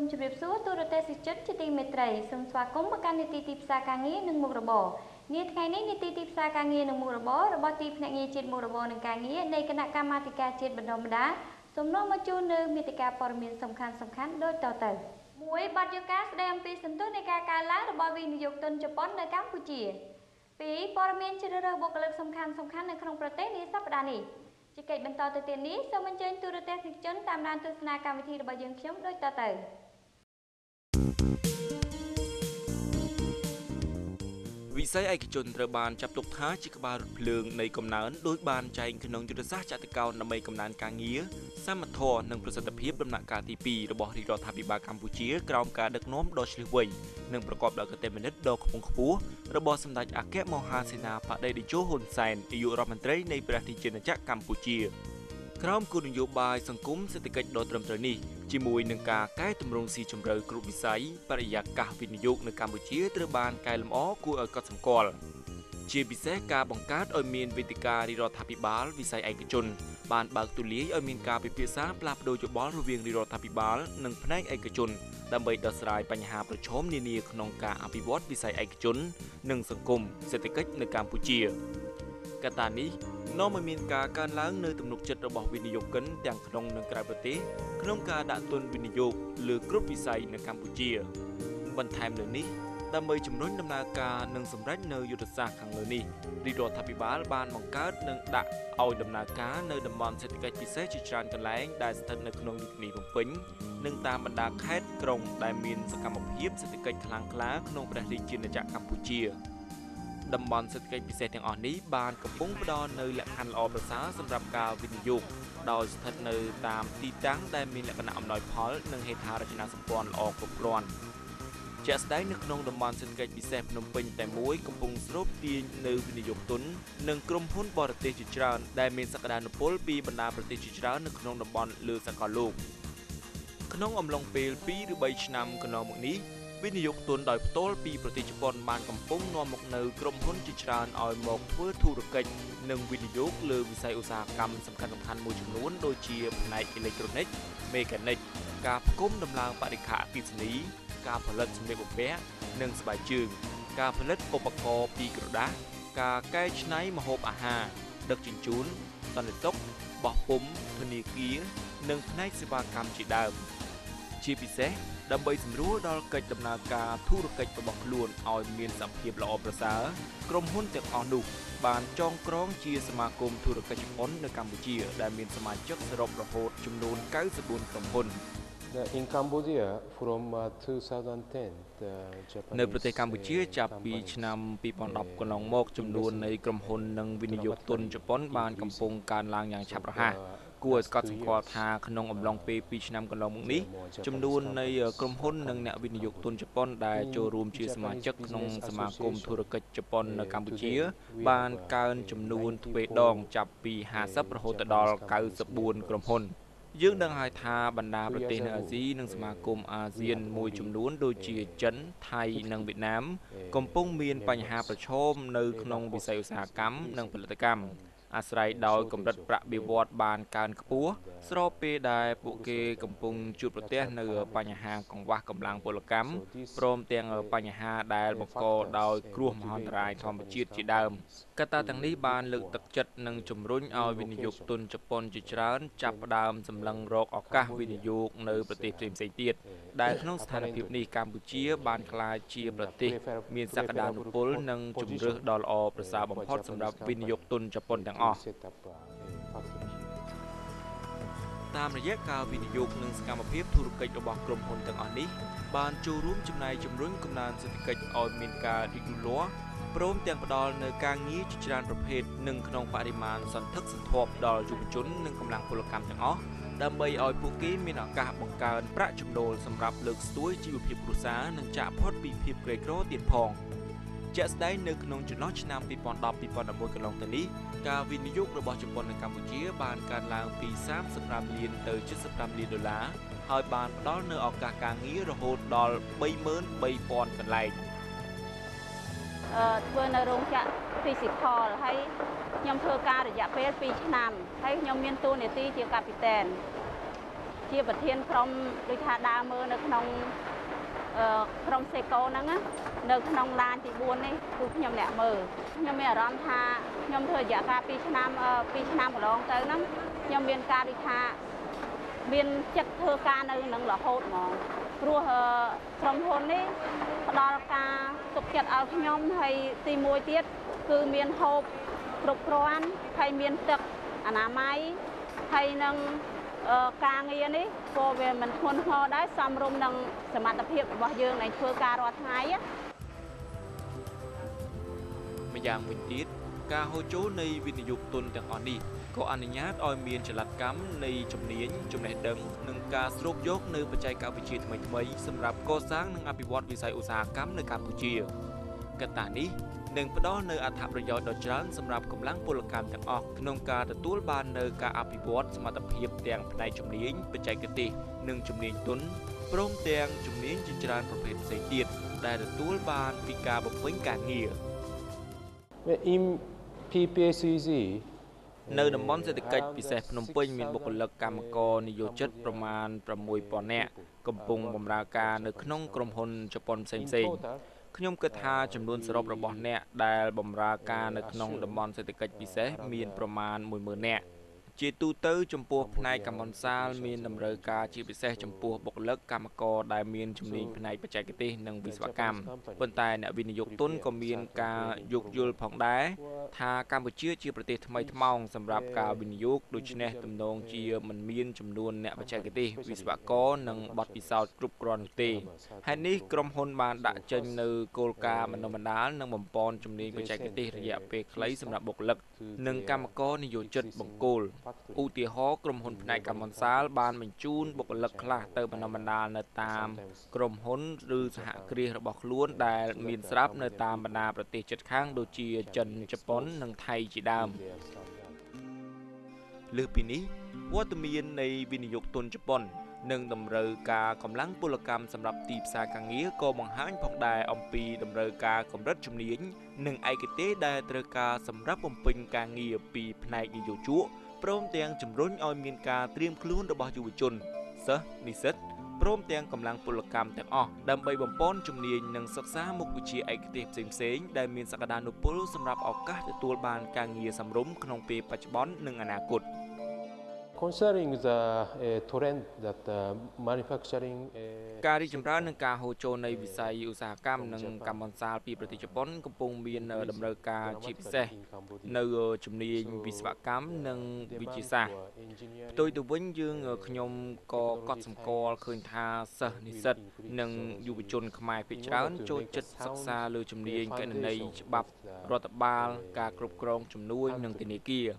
មជម្រាបសួរទូរទស្សនិកជនជាទីមេត្រីសូមស្វាគមន៍មកកាន់នីតិទីផ្សារការងារនិងមុខរបរនាថ្ងៃនេះនីតិទីផ្សារការងារនិងមុខរបររបស់ទីភ្នាក់ងារជាតិមុខរបរនិងការងារនៃគណៈកម្មាធិការជាតិបណ្ដុះបណ្ដាលសូមនាំមកជូននៅមេតិការព័ត៌មានសំខាន់សំខាន់ដូចតទៅ1បទយកាស្ដីអំពីសន្ទុះនៃការកើនឡើងរបស់វិនិយោគទុនជប៉ុននៅកម្ពុជា2ព័ត៌មានជ្រើសរើសបុគ្គលិកសំខាន់សំខាន់នៅក្នុងប្រទេសនាសប្តាហ៍នេះជាកិច្ចបន្តទៅទៀតនេះសូមអញ្ជើញទូរទស្សនិកជនតាមដានទស្សនាកម្មវិធីរបស់យើងខ្ញុំដូចតទៅវិស័យឯកជនត្រូវបានចាត់ទុកថាជាក្បាលរថភ្លើងនៃកំណើនដោយបានចែងក្នុងយុទ្ធសាស្ត្រចតុកោណដើម្បីកំណើនការងារសមធម៌និងប្រសិទ្ធភាពដំណាក់កាលទី2របស់រាជរដ្ឋាភិបាលកម្ពុជាក្រោមការដឹកនាំដ៏ឈ្លាសវៃនិងប្រកបដោយកតេមនិតដ៏ខ្ពង់ខ្ពស់របស់សម្ដេចអគ្គមហាសេនាបតីតេជោហ៊ុនសែននាយករដ្ឋមន្ត្រីនៃព្រះរាជាណាចក្រកម្ពុជាក្រោមគោលនយោបាយសង្គមសេដ្ឋកិច្ចដ៏ត្រឹមត្រូវនេះជាមួយនឹងការកែតម្រង់ស៊ីជម្រៅគ្រប់វិស័យបរិយាកាសវិនិយោគនៅកម្ពុជាត្រូវបានកែលម្អគួរឲ្យកត់សម្គាល់ជាពិសេសការបង្កើតឲ្យមានវេទិការាជរដ្ឋាភិបាលវិស័យឯកជនបានបើកទូលាយឲ្យមានការពិភាក្សាផ្លាស់ប្ដូរយោបល់រវាងរាជរដ្ឋាភិបាលនិងផ្នែកឯកជនដើម្បីដោះស្រាយបញ្ហាប្រឈមនានាក្នុងការអភិវឌ្ឍវិស័យឯកជននិងសង្គមសេដ្ឋកិច្ចនៅកម្ពុជាកត្តានេះនាំឲ្យមានការកើនឡើងនៅទំនុកចិត្តរបស់វិនិយោគិនទាំងក្នុងនិងក្រៅប្រទេសក្នុងការដាក់ទុនវិនិយោគលើគ្រប់វិស័យនៅកម្ពុជាបន្ថែមលើនេះដើម្បីជំរុញដំណើរការនិងសម្រេចនៅយុទ្ធសាស្ត្រខាងលើនេះរាជរដ្ឋាភិបាលបានបង្កើតនិងដាក់ឲ្យដំណើរការនៅតំបន់សេដ្ឋកិច្ចពិសេសជាច្រើនកន្លែងដែលស្ថិតនៅក្នុងរាជធានីភ្នំពេញនិងតាមបណ្ដាខេត្តក្រុងដែលមានសកម្មភាពសេដ្ឋកិច្ចខ្លាំងក្លាក្នុងព្រះរាជាណាចក្រកម្ពុជាតំបន់សេដ្ឋកិច្ចពិសេសទាំងអស់នេះបានកំពុងផ្ដល់នូវលក្ខខណ្ឌល្អប្រសើរសម្រាប់ការវិនិយោគដោយស្ថិតនៅតាមទីតាំងដែលមានលក្ខណៈអំណោយផលនិងហេដ្ឋារចនាសម្ព័ន្ធល្អគ្រប់គ្រាន់ជាក់ស្ដែងនៅក្នុងតំបន់សេដ្ឋកិច្ចពិសេសភ្នំពេញតែមួយកំពុងស្រូបទាញនៅវិនិយោគទុននិងក្រុមហ៊ុនបរទេសជាច្រើនដែលមានសក្តានុពលពីបណ្ដាប្រទេសជាច្រើននៅក្នុងតំបន់លើសកលលោកក្នុងអំឡុងពេល2ឬ3ឆ្នាំកន្លងមកនេះវិនិយោគទុនដោយផ្ទាល់ពីប្រទេសជប៉ុនបានកំពុងនាំមកនៅក្រុមហ៊ុនជាច្រើនឲ្យមកធ្វើធុរកិច្ចនិងវិនិយោគលើវិស័យឧស្សាហកម្មសំខាន់ៗមួយចំនួនដូចជាផ្នែកអេឡិចត្រូនិកមេកានិកការផ្គុំដំឡើងបរិក្ខារអគ្គិសនីការផលិតសម្លៀកបំពាក់និងស្បែកជើងការផលិតឧបករណ៍ពីក្រដាសការកែច្នៃម្ហូបអាហារដឹកជញ្ជូនសន្តិសុខបោះពុម្ពធនាគារនិងផ្នែកសេវាកម្មជាដើមជាពិសេសដើម្បីសម្រួលដល់កិច្ចដំណើរការធុរកិច្ចរបស់ខ្លួនឲ្យមានសភាពល្អប្រសើរក្រុមហ៊ុនទាំងអស់នោះបានចងក្រងជាសមាគមធុរកិច្ចជប៉ុននៅកម្ពុជាដែលមានសមាជិកសរុបរហូតចំនួន94ក្រុមហ៊ុន In Cambodia from 2010នៅប្រទេសកម្ពុជាចាប់ពីឆ្នាំ2010កន្លងមកចំនួននៃក្រុមហ៊ុននិងវិនិយោគទុនជប៉ុនបានកំពុងកើនឡើងយ៉ាងឆាប់រហ័សគួរឲ្យកត់សម្គាល់ថាក្នុងអំឡុងពេល2ឆ្នាំកន្លងមកនេះចំនួននៃក្រុមហ៊ុននិងអ្នកវិនិយោគទុនជប៉ុនដែលចូលរួមជាសមាជិកក្នុងសមាគមធុរកិច្ចជប៉ុននៅកម្ពុជាបានកើនចំនួនទ្វេដងចាប់ពី50រហូតដល់94ក្រុមហ៊ុនយើងដឹងហើយថាបណ្ដាប្រទេសនៅអាស៊ីនិងសមាគមអាស៊ានមួយចំនួនដូចជាចិនថៃនិងវៀតណាមកំពុងមានបញ្ហាប្រឈមនៅក្នុងវិស័យឧស្សាហកម្មនិងផលិតកម្មអាស្រ័យដោយកម្រិតប្រាក់បៀវត្សបានកើនខ្ពស់ស្របពេលដែលពួកគេកំពុងជួបប្រទះនៅបញ្ហាកង្វះកម្លាំងពលកម្មព្រមទាំងបញ្ហាដែលបង្កដោយគ្រោះមហន្តរាយធម្មជាតិជាដើមកត្តាទាំងនេះបានលើកទឹកចិត្តនិងជំរុញឲ្យវិនិយោគទុនជប៉ុនជាច្រើនចាប់ផ្ដើមសម្លឹងរកឱកាសវិនិយោគនៅប្រទេសផ្សេងៗទៀតដែលក្នុងស្ថានភាពនេះកម្ពុជាបានក្លាយជាប្រទេសមានសក្តានុពលនិងជម្រើសដ៏ល្អប្រសើរបំផុតសម្រាប់វិនិយោគទុនជប៉ុនទាំងអស់តាមរយៈការវិនិយោគនិងសកម្មភាពធុរកិច្ចរបស់ក្រុមហ៊ុនទាំងអស់នេះបានចូលរួមចំណែកជំរុញកំណើនសេដ្ឋកិច្ចឲ្យមានការរីកលូតលាស់ព្រមទាំងផ្ដល់នូវការងារជាច្រើនប្រភេទនិងក្នុងបរិមាណសន្ធឹកសន្ធាប់ដល់យុវជននិងកម្លាំងពលកម្មទាំងអស់ដើម្បីឲ្យពួកគេមានឱកាសបង្កើនប្រាក់ចំណូលសម្រាប់លើកស្ទួយជីវភាពគ្រួសារនិងចាកផុតពីភាពក្រីក្រទៀតផងជាក់ស្ដែងនៅក្នុងចន្លោះឆ្នាំ2010-2011កន្លងទៅនេះការវិនិយោគរបស់ជប៉ុននៅកម្ពុជាបានកើនឡើងពី35លានទៅ75លានដុល្លារហើយបានផ្ដល់នូវឱកាសការងាររហូតដល់ 33,000 កន្លែងធ្វើនៅរោងចក្រ physical ហើយខ្ញុំធ្វើការរយៈពេល2ឆ្នាំហើយខ្ញុំមានតួនាទីជាកាពីតែន ជាប្រធានក្រុមដូចថាដើរមើលនៅក្នុងក្រុមសេកូហ្នឹងនៅក្នុងឡានទី4នេះគឺខ្ញុំអ្នកមើលខ្ញុំមានអារម្មណ៍ថាខ្ញុំធ្វើរយៈកាល2ឆ្នាំ2ឆ្នាំកន្លងទៅហ្នឹងខ្ញុំមានការដូចថាមានចិត្តធ្វើការនៅនឹងរហូតហ្មងព្រោះក្រុមហ៊ុននេះផ្ដល់ការទុកចិត្តឲ្យខ្ញុំហើយទី1ទៀតគឺមានហូបគ្រប់គ្រាន់ហើយមានទឹកអនាម័យហើយនឹងការងារនេះក៏វាមិនធ្ងន់ធ្ងរដែរសមរម្យនឹងសមត្ថភាពរបស់យើងដែលធ្វើការរាល់ថ្ងៃម្យ៉ាងវិញទៀតការហូរចូលនៃវិនិយោគទុនទាំងអស់នេះក៏អនុញ្ញាតឲ្យមានចលកម្មនៃជំនាញចំណេះដឹងនិងការស្រូបយកនៅបច្ចេកវិទ្យាថ្មីៗសម្រាប់កសាងនិងអភិវឌ្ឍវិស័យឧស្សាហកម្មនៅកម្ពុជាកត្តានេះនឹងផ្ដល់នូវអត្ថប្រយោជន៍ដ៏ច្រើនសម្រាប់កម្លាំងពលកម្មទាំងអស់ក្នុងការទទួលបាននូវការអភិវឌ្ឍសមត្ថភាពទាំងផ្នែកជំនាញបច្ចេកទេសនិងជំនាញទន់ព្រមទាំងជំនាញជាច្រើនប្រភេទផ្សេងទៀតដែលទទួលបានពីការបំពេញការងារ In PPSEZ នៅតំបន់សេដ្ឋកិច្ចពិសេសភ្នំពេញមានបុគ្គលិកកម្មករនិយោជិតប្រមាណ 6000 នាក់កំពុងបម្រើការនៅក្នុងក្រុមហ៊ុនជប៉ុនផ្សេងៗខ្ញុំគិតថាចំនួនសរុបរបស់អ្នកដែលបម្រើការនៅក្នុងតំបន់សេដ្ឋកិច្ចពិសេសមានប្រមាណ 10000 នាក់ជាទូទៅចំពោះផ្នែកកម្មបន្សាលមានតម្រូវការជាពិសេសចំពោះបុគ្គលិកកម្មករដែលមានជំនាញផ្នែកបច្ចេកទេសនិងវិស្វកម្មប៉ុន្តែអ្នកវិនិយោគទុនក៏មានការយោគយល់ផងដែរថាកម្ពុជាជាប្រទេសថ្មីថ្មោងសម្រាប់ការវិនិយោគដូច្នេះទំនងជាមិនមានចំនួនអ្នកបច្ចេកទេសវិស្វករនិងបទពិសោធន៍គ្រប់គ្រាន់នោះទេហេតុនេះក្រុមហ៊ុនបានដាក់ចេញនូវគោលការណ៍បណ្ដុះបណ្ដាលនិងបំប៉នជំនាញបច្ចេកទេសរយៈពេលខ្លីសម្រាប់បុគ្គលិកនិងកម្មករនិយោជិតបង្គោលឧទាហរណ៍ក្រុមហ៊ុនផ្នែកកម្មបន្សាលបានបញ្ជូនបុគ្គលិកខ្លះទៅបណ្ដុះបណ្ដាលនៅតាមក្រុមហ៊ុនឬសហគ្រាសរបស់ខ្លួនដែលមានស្រាប់នៅតាមបណ្ដាប្រទេសជិតខាងដូចជាចិនជប៉ុននិងថៃជាដើមលើសពីនេះវត្តមាននៃវិនិយោគទុនជប៉ុននិងតម្រូវការកម្លាំងពលកម្មសម្រាប់ទីផ្សារការងារក៏បង្ហាញផងដែរអំពីតម្រូវការកម្រិតជំនាញនិងឯកទេសដែលត្រូវការសម្រាប់បំពេញការងារពីផ្នែកនិយោជកព្រមទាំងជំរុញឲ្យមានការត្រៀមខ្លួនរបស់យុវជនសិស្សនិស្សិតព្រមទាំងកម្លាំងពលកម្មទាំងអស់ដើម្បីបំប៉នជំនាញនិងសិក្សាមុខវិជ្ជាឯកទេសផ្សេងៗដែលមានសក្តានុពលសម្រាប់ឱកាសទទួលបានការងារសមរម្យក្នុងពេលបច្ចុប្បន្ននិងអនាគត Concerning the trend that manufacturing ការរីកចម្រើននិងការហូរចូលនៃវិស័យឧស្សាហកម្មនិងកម្មបន្សាលពីប្រទេសជប៉ុនកំពុងមានតម្រូវការជាពិសេសនៅជំនាញវិស្វកម្មនិងវិទ្យាសាស្ត្រផ្ទុយទៅវិញយើងខ្ញុំក៏កត់សម្គាល់ឃើញថាសិស្សនិស្សិតនិងយុវជនខ្មែរភាគច្រើនចូលចិត្តសិក្សាលើជំនាញគណនេយ្យច្បាប់រដ្ឋបាលការគ្រប់គ្រងជំនួញនិងធនាគារ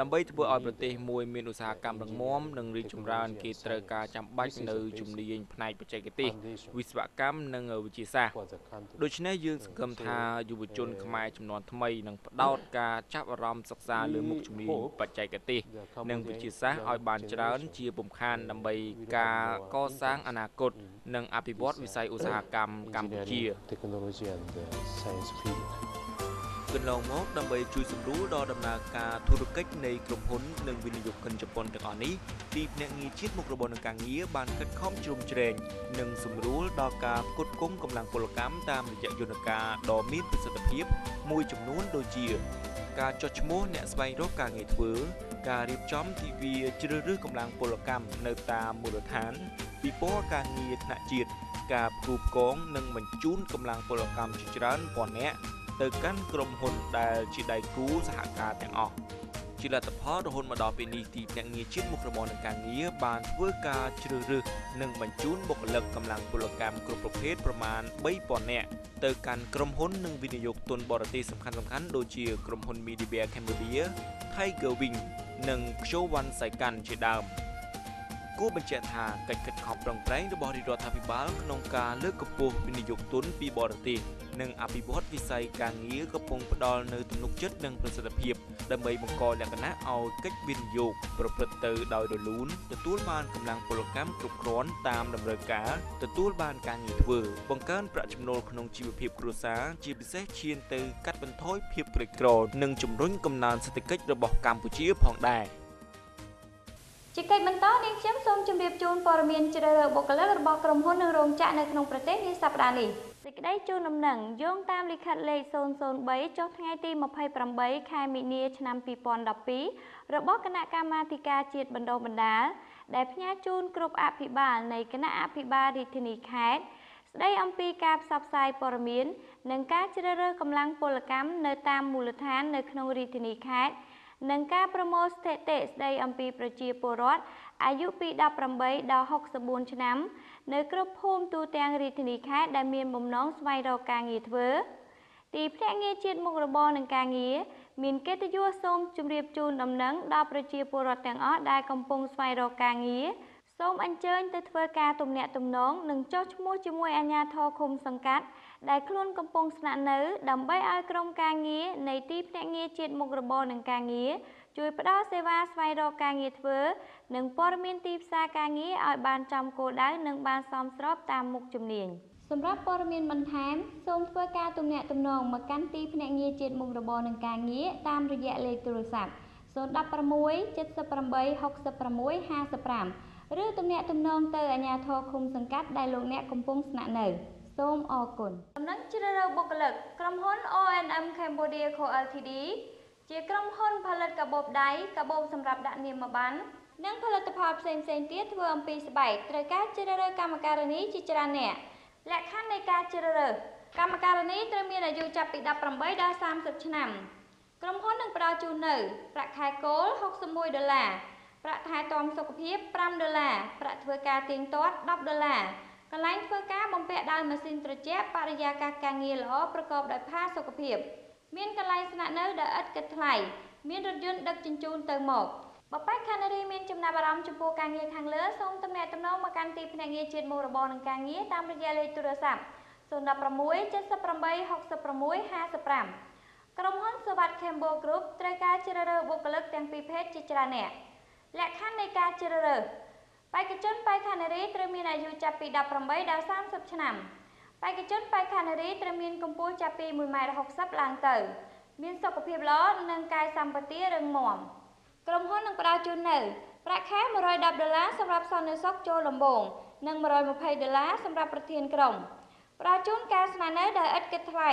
ដើម្បីធ្វើឲ្យប្រទេសមួយមានឧស្សាហកម្មរឹងមាំនិងរីកចម្រើនគេត្រូវការចាំបាច់នៅជំនាញផ្នែកបច្ចេកទេសវិស្វកម្មនិងវិទ្យាសាស្ត្រដូច្នេះយើងសង្ឃឹមថាយុវជនខ្មែរជំនាន់ថ្មីនឹងផ្ដោតការចាប់អារម្មណ៍សិក្សាលើមុខជំនាញបច្ចេកទេសនិងវិទ្យាសាស្ត្រឲ្យបានច្រើនជាពុំខានដើម្បីការកសាងអនាគតនិងអភិវឌ្ឍវិស័យឧស្សាហកម្មកម្ពុជាកន្លងមកដើម្បីជួយសម្រួលដល់ដំណើរការធុរកិច្ចនៃក្រុមហ៊ុននិងវិនិយោគិនជប៉ុនទាំងអស់នេះទីភ្នាក់ងារជាតិមុខរបរនិងការងារបានខិតខំជ្រោមជ្រែងនិងសម្រួលដល់ការផ្គត់ផ្គង់កម្លាំងពលកម្មតាមរយៈយន្តការដ៏មានប្រសិទ្ធភាពមួយចំនួនដូចជាការចុះឈ្មោះអ្នកស្វែងរកការងារធ្វើការរៀបចំទិវាជ្រើសរើសកម្លាំងពលកម្មនៅតាមមូលដ្ឋានពិព័រណ៍ការងារថ្នាក់ជាតិការផ្គូផ្គងនិងបញ្ជូនកម្លាំងពលកម្មជាច្រើនពាន់នាក់ទៅកាន់ក្រុមហ៊ុនដែលជាដៃគូសហការទាំងអស់ជាលទ្ធផលរហូតមកដល់ពេលនេះទីភ្នាក់ងារជាតិមុខរបរនិងការងារបានធ្វើការជ្រើសរើសនិងបញ្ជូនបុគ្គលិកកម្លាំងពលកម្មគ្រប់ប្រភេទប្រមាណ 3000 នាក់ទៅកាន់ក្រុមហ៊ុននិងវិនិយោគទុនបរទេសសំខាន់ៗដូចជាក្រុមហ៊ុន Medibia Cambodia, Tiger Wing និង Kyowan Saikan ជាដើមគួរបញ្ជាក់ថាកិច្ចខិតខំប្រឹងប្រែងរបស់រាជរដ្ឋាភិបាលក្នុងការលើកកម្ពស់វិនិយោគទុនពីបរទេសនិងអភិវឌ្ឍវិស័យការងារកំពុងផ្ដល់នូវទំនុកចិត្តនិងប្រសិទ្ធភាពដើម្បីបង្កលក្ខណៈឲ្យកិច្ចវិនិយោគប្រព្រឹត្តទៅដោយរលូនទទួលបានកម្លាំងពលកម្មគ្រប់គ្រាន់តាមតម្រូវការទទួលបានការងារធ្វើបង្កើនប្រាក់ចំណូលក្នុងជីវភាពគ្រួសារជាពិសេសឈានទៅកាត់បន្ថយភាពក្រីក្រនិងជំរុញកំណើនសេដ្ឋកិច្ចរបស់កម្ពុជាផងដែរ។ ជាកិច្ចបន្តនាងខ្ញុំសូមជម្រាបជូនព័ត៌មានជ្រើសរើសបុគ្គលិករបស់ក្រុមហ៊ុននិងរោងចក្រនៅក្នុងប្រទេសនាសប្តាហ៍នេះសេចក្តីជូនដំណឹងយោងតាមលិខិតលេខ003ចុះថ្ងៃទី28ខែមីនាឆ្នាំ2012របស់គណៈកម្មាធិការជាតិបណ្ដុះបណ្ដាលដែលផ្ញើជូនគ្រប់អភិបាលនៃគណៈអភិបាលរាជធានីខេត្តស្ដីអំពីការផ្សព្វផ្សាយព័ត៌មាននិងការជ្រើសរើសកម្លាំងពលកម្មនៅតាមមូលដ្ឋាននៅក្នុងរាជធានីខេត្តនិងការប្រមូលស្ថិតិស្ដីអំពីប្រជាពលរដ្ឋអាយុពី18ដល់64ឆ្នាំនៅគ្រប់ភូមិទូទាំងរាជធានីខេត្តដែលមានបំណងស្វែងរកការងារធ្វើទីភ្នាក់ងារជាតិមុខរបរនិងការងារមានកិត្តិយសសូមជម្រាបជូនដំណឹងដល់ប្រជាពលរដ្ឋទាំងអស់ដែលកំពុងស្វែងរកការងារសូមអញ្ជើញទៅធ្វើការទំនាក់ទំនងនិងចុះឈ្មោះជាមួយអាជ្ញាធរឃុំសង្កាត់ដែលខ្លួនកំពុងស្នាក់នៅដើម្បីឲ្យក្រុមការងារនៃទីភ្នាក់ងារជាតិមុខរបរនិងការងារជួយផ្ដល់សេវាស្វែងរកការងារធ្វើនិងព័ត៌មានទីផ្សារការងារឲ្យបានចំគោលដៅនិងបានសមស្របតាមមុខជំនាញសម្រាប់ព័ត៌មានបន្ថែមសូមធ្វើការទំនាក់ទំនងមកកាន់ទីភ្នាក់ងារជាតិមុខរបរនិងការងារតាមរយៈលេខទូរស័ព្ទ016 78 66 55ឬទំនាក់ទំនងទៅអាជ្ញាធរឃុំសង្កាត់ដែលលោកអ្នកកំពុងស្នាក់នៅសូមអរគុណដំណឹងជ្រើសរើសបុគ្គលិកក្រុមហ៊ុន O&M Cambodia Co Ltd ជាក្រុមហ៊ុនផលិតកាបូបដៃកាបូបសម្រាប់ដាក់នាមប័ណ្ណនិងផលិតផលផ្សេងៗទៀតធ្វើអំពីស្បែកត្រូវការជ្រើសរើសកម្មការិនីជាច្រើនអ្នកលក្ខខណ្ឌនៃការជ្រើសរើសកម្មការិនីត្រូវមានអាយុចាប់ពី18ដល់30ឆ្នាំក្រុមហ៊ុននឹងផ្ដល់ជូននៅប្រាក់ខែគោល61ដុល្លារប្រាក់ថែទាំសុខភាព5ដុល្លារប្រាក់ធ្វើការទៀងទាត់10ដុល្លារកន្លែងធ្វើការបំពាក់ដោយម៉ាស៊ីនត្រជាក់បរិយាកាសការងារល្អប្រកបដោយផាសុកភាពមានកន្លែងស្នាក់នៅដោយឥតគិតថ្លៃមានរថយន្តដឹកជញ្ជូនទៅមកបើបេក្ខនារីមានចំណាប់អារម្មណ៍ចំពោះការងារខាងលើសូមទំនាក់ទំនងមកកាន់ទីភ្នាក់ងារជាតិមុខរបរនិងការងារតាមរយៈលេខទូរស័ព្ទ016 78 66 55ក្រុមហ៊ុនសុវត្ថិ Cambo Group ត្រូវការជ្រើសរើសបុគ្គលិកទាំងពីរភេទជាច្រើនអ្នកលក្ខខណ្ឌនៃការជ្រើសរើសបេក្ខជនបេក្ខនារីត្រូវមានអាយុចាប់ពី18ដល់30ឆ្នាំបេក្ខជនបេក្ខនារីត្រូវមានកម្ពស់ចាប់ពី1.60ម៉ែត្រឡើងទៅមានសុខភាពល្អនិងកាយសម្បទារឹងមាំក្រុមហ៊ុននឹងផ្ដល់ជូននៅប្រាក់ខែ110ដុល្លារសម្រាប់សន្តិសុខចូលដំបូងនិង120ដុល្លារសម្រាប់ប្រធានក្រុមផ្ដល់ជូនការស្នាក់នៅដោយឥតគិតថ្លៃ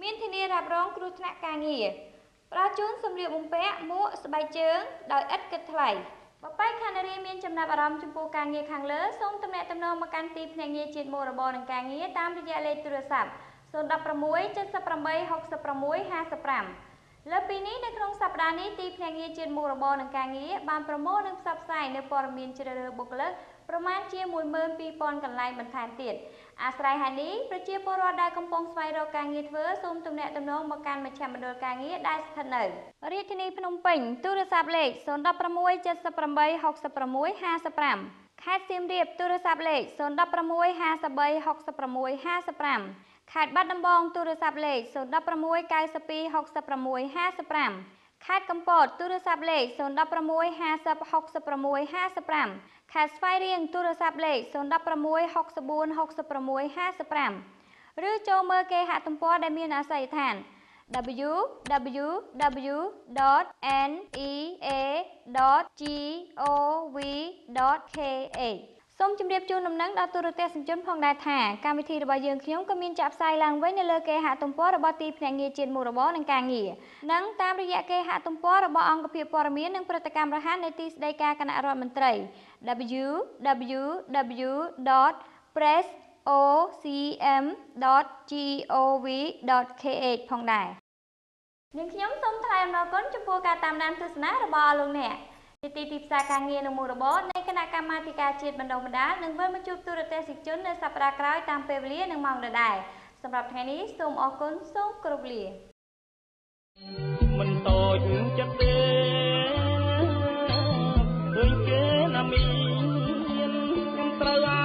មានធានារ៉ាប់រងគ្រោះថ្នាក់ការងារផ្ដល់ជូនសម្លៀកបំពាក់មួកស្បែកជើងដោយឥតគិតថ្លៃបើបេក្ខនារីមានចំណាប់អារម្មណ៍ចំពោះការងារខាងលើសូមទំនាក់ទំនងមកកាន់ទីភ្នាក់ងារជាតិមុខរបរនិងការងារតាមរយៈលេខទូរស័ព្ទ016 78 66 55លើពីនេះនៅក្នុងសប្តាហ៍នេះទីភ្នាក់ងារជាតិមុខរបរនិងការងារបានប្រមូលនិងផ្សព្វផ្សាយនៅព័ត៌មានជ្រើសរើសបុគ្គលិកប្រមាណជា12000កន្លែងបន្ថែមទៀតអាស្រ័យហេតុនេះប្រជាពលរដ្ឋដែលកំពុងស្វែងរកការងារធ្វើសូមទំនាក់ទំនងមកកាន់មជ្ឈមណ្ឌលការងារដែលស្ថិតនៅរាជធានីភ្នំពេញទូរស័ព្ទលេខ016 78 66 55ខេត្តសៀមរាបទូរស័ព្ទលេខ016 53 66 55ខេត្តបាត់ដំបងទូរស័ព្ទលេខ016 92 66 55ខេត្តកំពតទូរស័ព្ទលេខ016 50 66 55ខេត្តស្វាយរៀងទូរស័ព្ទលេខ016 64 66 55ឬចូលមើលគេហទំព័រដែលមានអាសយដ្ឋាន www.nea.gov.kh សូមជម្រាបជូនដំណឹងដល់ទូរទស្សនិកជនផងដែរថាកម្មវិធីរបស់យើងខ្ញុំក៏មានចាក់ផ្សាយឡើងវិញនៅលើគេហទំព័ររបស់ទីភ្នាក់ងារជាតិមុខរបរនិងការងារនិងតាមរយៈគេហទំព័ររបស់អង្គភាពព័ត៌មាននិងប្រតិកម្មរហ័សនៃទីស្តីការគណៈរដ្ឋមន្ត្រី www.pressocm.gov.kh ផងដែរនាងខ្ញុំសូមថ្លែងអំណរគុណចំពោះការតាមដានទស្សនារបស់លោកអ្នកនីតិទីផ្សារការងារនិងមុខរបរនៃគណៈកម្មាធិការជាតិបណ្ដុះបណ្ដាលនឹងវិលមកជួបទូរទស្សនិកជននៅសប្តាហ៍ក្រោយតាមពេលវេលានិងម៉ោងដដែលសម្រាប់ថ្ងៃនេះសូមអរគុណសូមគោរពលាមិនតូចចិត្តទេឃើញគេណាមានត្រូវអា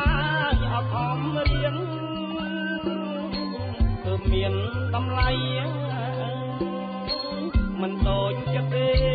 ចអត់ខំរៀនគឺមានតម្លៃមិនតូចចិត្តទេ